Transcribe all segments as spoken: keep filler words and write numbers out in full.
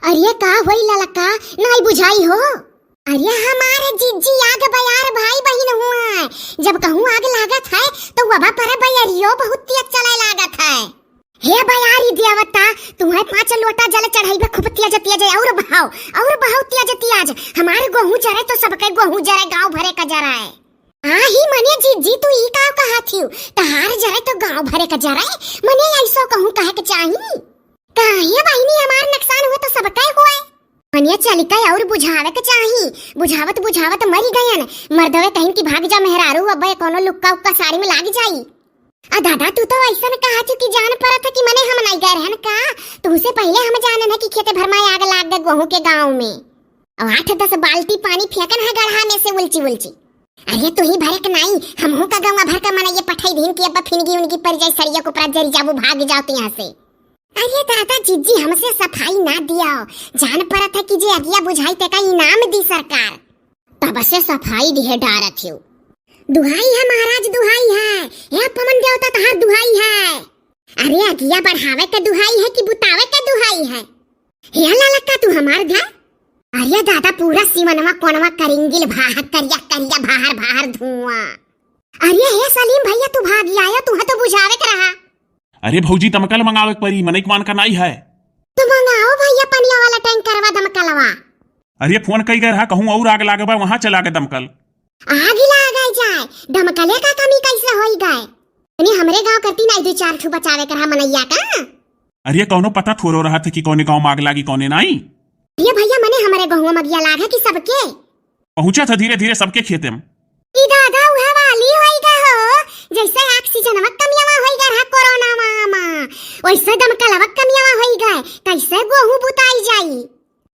अरे का होई ललका, नाई बुझाई हो? अरे हमारे जिज्जी आग बयार भाई बहिन हुआ है, जब कहूँ आग लागत है तो वबा पर बयरियो बहुत तेज चले लागत है। हे बयारी देवता, तुम्हें पाँच लोटा जल चढ़ाइबे खूब तेज तेज और बहाओ, और बहाओ तेज तेज। हमारे गोहूँ जरे तो सबके गोहूँ जरे, गाँव भरे का जरा है। आ ही मने जिज्जी, तू ई का कहा थियू? तहार जरे तो गाँव भरे का जरे, मने ऐसो कहूँ कहे के चाही। काहे बहिनी, हमार नुकसान हुए तो सबके हुए। मने चलिके और बुझावे के चाही, बुझावत बुझावत मरी गयन। मर्दवे कहिन कि भाग जा मेहरारू, अबे कोनो लुक्का उक्का साड़ी में लाग जाई। आ दादा, तू तो ऐसन कहा थू कि जान परत है कि मने हम नहीं गए रहन का? तुमसे पहले हम जानन है कि खेते भर में आग लाग गए गोहूँ के गाँव में। और आठ दस बाल्टी पानी फेंकन है गढ़ा में से उलची उलची। अरे तू ही भरे के नाई, हमहू का गंवा भर का मनइये पठाई दीन कि अब फिनगी उनगी पर जाई, सरिया कुपरा जरी जाबू, भाग जाओ तू यहाँ से। अरे दादा जिज्जी, हमसे सफाई ना दियाओ, जान परत है कि जे अगिया बुझाई ते का इनाम दी सरकार। तब से सफाई दिहे डारत हो। दुहाई है महाराज, दुहाई है, हे पवन देवता तहार दुहाई है। अरे अगिया बढ़ावे के दुहाई है कि बुतावे के दुहाई है? हे ललका तू हमार धा। अरे दादा, पूरा सिवनवा कोनवा करिंगिल भाह, करिया करिया भाहर भाहर धुआं। अरे हे सलीम भैया, तू भाग आयो, तुहे तो बुझावे के रहा। अरे भौजी, दमकल मंगावे के परी, मनई के मान का नाई है। तो मंगाओ भैया पनिया वाला टैंकरवा दमकलवा। अरे फोन कई गए रहा, कहूँ और आग लागे बा, वहाँ चला गए दमकल। आग लागे जाए, दमकले का कमी कैसे होई गए? यानी हमरे गांव करती नाई दो चार ठू बचावे के रहा मनैया का। अरे कौनो पता थोड़ो रहा था कि कौने गांव में आग लागी, कौने नाई। अरे भैया, मने हमरे गहुआ मगिया लाग है कि सबके? पहुंचा था धीरे धीरे सबके खेते में। ई दादा उहे वाली होई गा हो, जैसे ऑक्सीजनवा कमियावा होई गा रहा कोरोना मा, वैसे दमकलवा कमियावा होई गा। कैसे गोहूं बुताई जाई?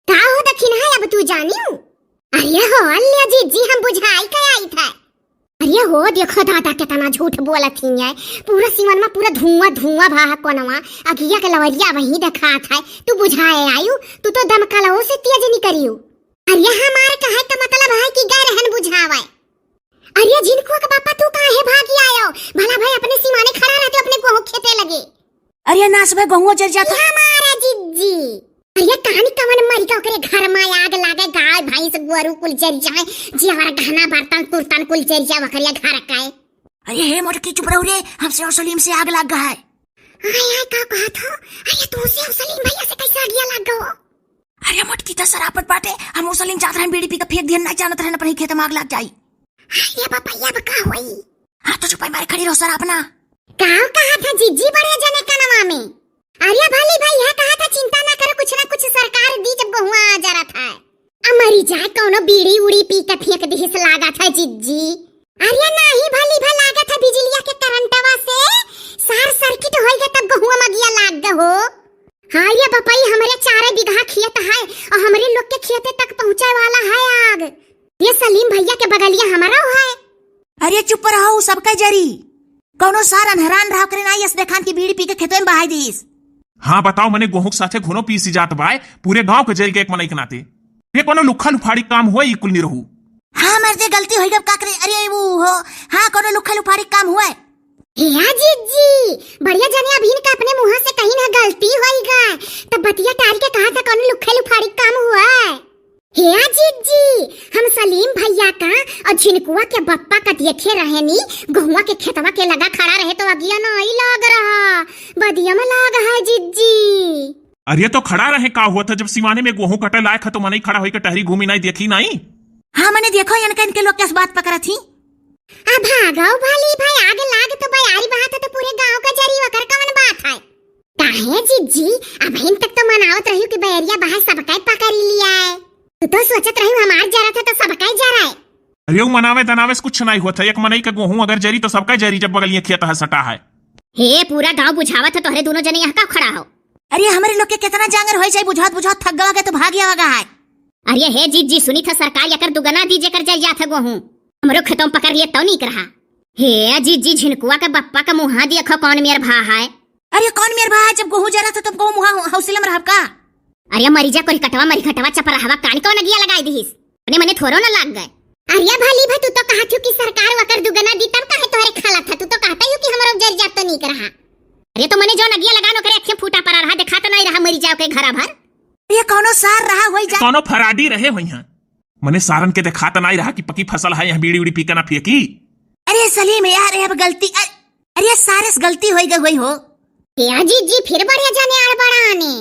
का हो दखिन है अब तू जानियो? अरे हो अल्ले जिज्जी, हम बुझाई के आई थे। अरे हो देखो दादा, कितना झूठ बोलत ही है। पूरा सिवन में पूरा धुआं धुआं भा है कोनवा, अगिया के लवरिया वहीं देखात है। तू बुझाए आयु, तू तो दमकलवो से तेज निकरियो। अरे हमार कहे का मतलब है कि गए रहन बुझावे। अरे झिनकुआ के पापा, तू काहे भागी आयो? भला भाई अपने सिमाने खड़ा रहते, अपने गोहूं खेते लगे। अरे नास भाई, गोहुआ जर जाता। हमारा जिज्जी। अरे कहानी कवन मरी का ओकरे घर में आग लागे, गाय भैंस गोरू कुल जर जाए, जेवर गहना बर्तन कुर्तन कुल जर जाए ओकरे घर का। अरे हे मोटकी, चुप रहो रे, हमसे और सलीम से आग लाग गा है। आय आय, का कहत हो? अरे तू से और सलीम भैया से कैसे आगिया लाग गो? अरे मोटकी, त सरापत बाटे, हम और सलीम जात रहन बीड़ी पी के फेंक दिहन, ना जानत रहन अपने खेत में आग लाग जाई। अरे बापा, ये अब का होई? हाँ तो चुपाई मारे खड़ी रहो सराप ना। का कहत है जिज्जी बड़े जने कनवा में? अरे भली भाई, यह कहत है चिंता ना करो, कुछ ना कुछ सरकार दी, जब गोहुआ आ जा रहा था। आ मरी जाए, कौनो बीड़ी उड़ी पी के फेंक दिहिस लागत है जिज्जी। अरे नाही भली भा लागत है बिजलिया के करंटवा से सार सर्किट होई गए तब गोहुआ मगिया लाग गए हो। हाँ ये बपई, हमरे चारे बीघा खेत है और हमरे लोग के खेते तक पहुँचे वाला है आग। ये सलीम भैया के बगलिया हमारा है। अरे चुप रहो, उ सबका जरी। कौनो सार अनहरान रहा करे ना, यस देखान की बीड़ी पी के खेतवे में बहाई दीस। हाँ बताओ, मने गोहूं के साथे घुनो पीसी जात बाय, पूरे गांव के जरी के एक मनई के नाते। ये कोनो लुखा लुफाड़ी काम हुआ, ई कुल नहीं रहू। हाँ मर्दे, गलती होई गब का करे, अरे वो हो, हाँ कोनो लुखा लुफाड़ी काम हुआ। हे जिज्जी, बढ़िया जने अभिन का अपने मुंह से कहीं ना गलती होई गए, तब बतिया टाल के कहा था कोनो लुखा लुफाड़ी काम हुआ। हे जिज्जी, हम सलीम भैया का और झिनकुआ के बप्पा का देखे रहे नी, गोहुआ के खेतवा के लगा खड़ा रहे तो अगिया नहीं लाग रहा, बदिया में लाग है जिज्जी। अरे तो खड़ा रहे का हुआ था जब सिवाने में गोहूं कटे लायक है तो मनई खड़ा होई के टहरी घूमी नहीं देखी नहीं। हाँ मने देखो इनका, इनके लोग किस बात पकड़ा थी। अब भागो भली भाई, आग लाग तो बयारी बहात तो पूरे गांव का जरी, वकर कवन बात है? काहे जिज्जी, अबहिन तक तो मनावत रही कि बैरिया बाहर सबका पकड़ लिया है। तू तो सोचत रही हमार जरा था तो सबका जरा है। अरे उ मनावे दनावे से कुछ नहीं होता, एक मनई के गोहूं अगर जरी तो सबका जरी जब बगलिए खेत है सटा है। हे पूरा गांव बुझावत है, तोहरे दोनों जने यहाँ का खड़ा हो? अरे हमरे लोग के कितना जांगर होई जाई, बुझात बुझात थक गवा के तो भाग आवा गा है। अरे हे जिज्जी, सुनी था सरकार यकर दुगना दी जेकर जर जात है गोहूं। हमरो खेतों पकड़ लिए तो नीक रहा। हे जिज्जी, झिनकुआ के बप्पा का मुंहा देखो कौन मेर भा है। अरे कौन मेर भा है, जब गोहूं जरा था तब गोहूं मुहा हौसले में रहब का? अरे मरी जा कोई कटवा मरी घटवा चपराहवा कान कौन अगिया लगाई दीस? अपने मने थोरो ना लाग गए। अरे भली भा, तू तो कहा थू कि सरकार वकर दुगना दी तब काहे तोहरे खाला था, तू तो कहता यू कि हमरो जर जात तो नीक रहा। अरे तो मने जौन अगिया लगान ओकरे अखे फूटा पड़ा रहा, देखा तो नहीं रहा मरी जाओ के घरा भर। ये कौनो सार रहा होई जा। कौनो फराडी रहे होइहैं। मने सारन के देखात नाई रहा कि पकी फसल है, यहाँ बीड़ी उड़ी पी के ना फेंकी। अरे सलीम यार, ये अब गलती, अ-, अरे सारे से गलती होई गई होई हो। या जीजी फिर बढ़िया जाने आड़ बड़ा आने।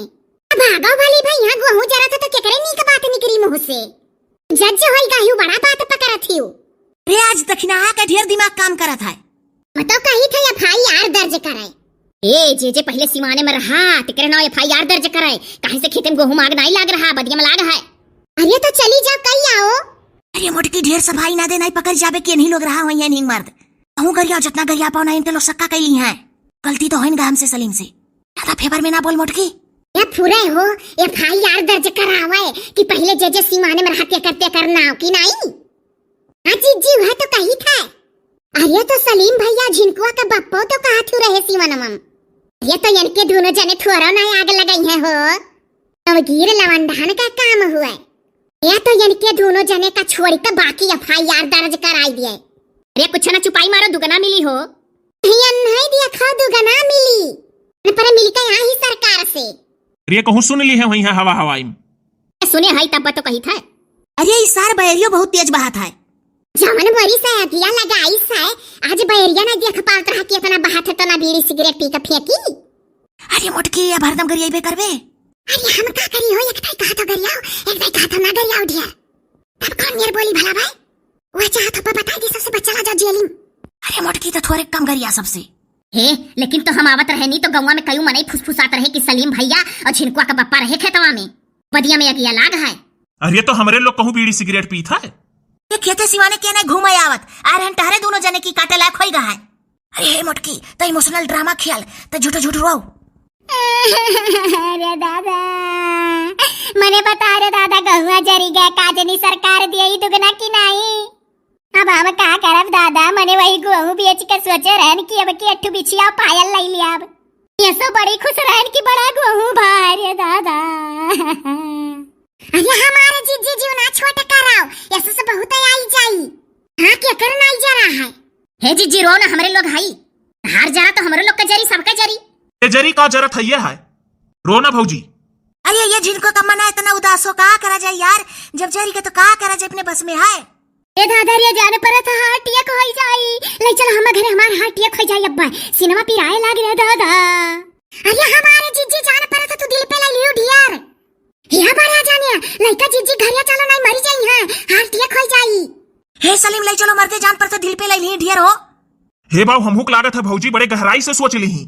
अब भागो भली भाई, यहाँ गोहूँ जरा था तो केकरे नीक बात निकरी मुँह से। जज होई गई हूँ, बड़ा बात पकड़त हियो। रे आज दखिनाहा के ढेर दिमाग काम करत है। बताओ कही थे एफ आई आर दर्ज करे। ए जे जे पहले सिवाने में रहा, तेकरे नाव एफ आई आर दर्ज करे। काहे से खेते में गोहूँ आग नाई लाग रहा, बदिया में लाग है। अरे तो चली जाओ, कई आओ। अरे मोटकी ढेर सफाई ना दे, नाई पकड़ जाबे कि इन्हीं लोग रहा होइहैं नींग मर्द। कहूँ गरियाओ, जितना गरिया पाओ ना, इन पे लोग सक्का कैली हैं। गलती तो होइन गा हमसे सलीम से। ज्यादा फेवर में ना बोल मोटकी। ए फुरे हो, एफ आई आर दर्ज करावे कि पहले जे जे सिवाने में रहते करते करना हो कि नाई? हाँ जीजी, वह तो कही था। अरे तो सलीम भैया झिनकुआ का बप्पो तो कहा थू रहे सिवनमम। ये तो इनके दोनों जने थोड़ा ना आग लगाई है हो। अब गिर लवंडहन का काम हुआ। या तो इनके दोनों जने का छोड़ी तो बाकी एफ आई आर दर्ज कराई दिए। अरे कुछ ना चुपाई मारो, दुगना मिली हो। या नहीं दिया खा दुगना मिली। पर मिल के आई सरकार से। अरे कहूँ सुन ली है वहीं हवा हवाई में। सुने है तब तो कही था। अरे ई सार बैरियो बहुत तेज बहात है। जवन बोरी से अगिया लगाई से, आज बैरिया ना देख पावत रहा कि इतना बहात है तो ना बीड़ी सिगरेट पी के फेंकी। अरे मोटकी, अब हरदम गरियाइबे करबे। अरे हम का करी हो, एक दाई कहा तो गरियाओ, एक दाई कहा तो ना गरियाओ ढेर। तब कौन मेर बोली भला भाई? वह चाहत हो बता दी सबसे बच्चा ला जाओ जेलिम। अरे मोटकी तो थोड़े कम गरिया सबसे। हे, लेकिन तो हम आवत रहे नी तो गौवा में कई मनई फुसफुसात रहे कि सलीम भैया और झिनकुआ का बप्पा रहे खेतवा में। बदिया में अगिया लाग है। अरे तो हमरे लोग कहूँ बीड़ी सिगरेट पीत है। ये खेते सिवाने के नहीं घूमे आवत, आ रहन टहरे दोनों जने की काटे लायक होई गा है। अरे हे मोटकी, त इमोशनल ड्रामा खेल, त झूठो झूठ रो। अरे दादा, मने बता रे दादा, गहुआ जरी गए, का जनी सरकार दिए ई दुगना की नाई। अब हम का करब दादा, मने वही गहूँ बेच के सोचे रहन कि अब की अट्ठू बिछिया पायल लई लियाब। ये सो बड़ी खुश रहन कि बड़ा गहूँ भा रे दादा। अरे हमारे जीजी जीव ना छोट कराओ, ऐसे से बहुत आई जाई। हाँ, केकर नाई जरा है? हे जीजी रो ना, हमरे लोग हई। हार जरा तो हमरे लोग का जरी, सबका जरी। ये जरी का जरत है ये है? रो ना भौजी। अरे ये झिनको का मना इतना उदास हो, का करा जाए यार? जब जरी के तो का करा जाए, अपने बस में है। ए दादा रे, जान परत हार्ट अटैक होई जाई। ले चल हम घरे, हमार हार्ट अटैक होई जाई अब्बा। सिनेमा पिराए लाग रे दादा। अरे हमारे जीजी जान परत तू दिल पे ले लियो डियर। हिया बड़े जाने, लइका जीजी घरे चलो नाई मरी जाई है, हार्ट अटैक होई जाई। हे सलीम ले चलो मरते जान परत दिल पे ले ली डियर हो। हे बाऊ हमहूक लागत है भौजी बड़े गहराई से सोच ली ही।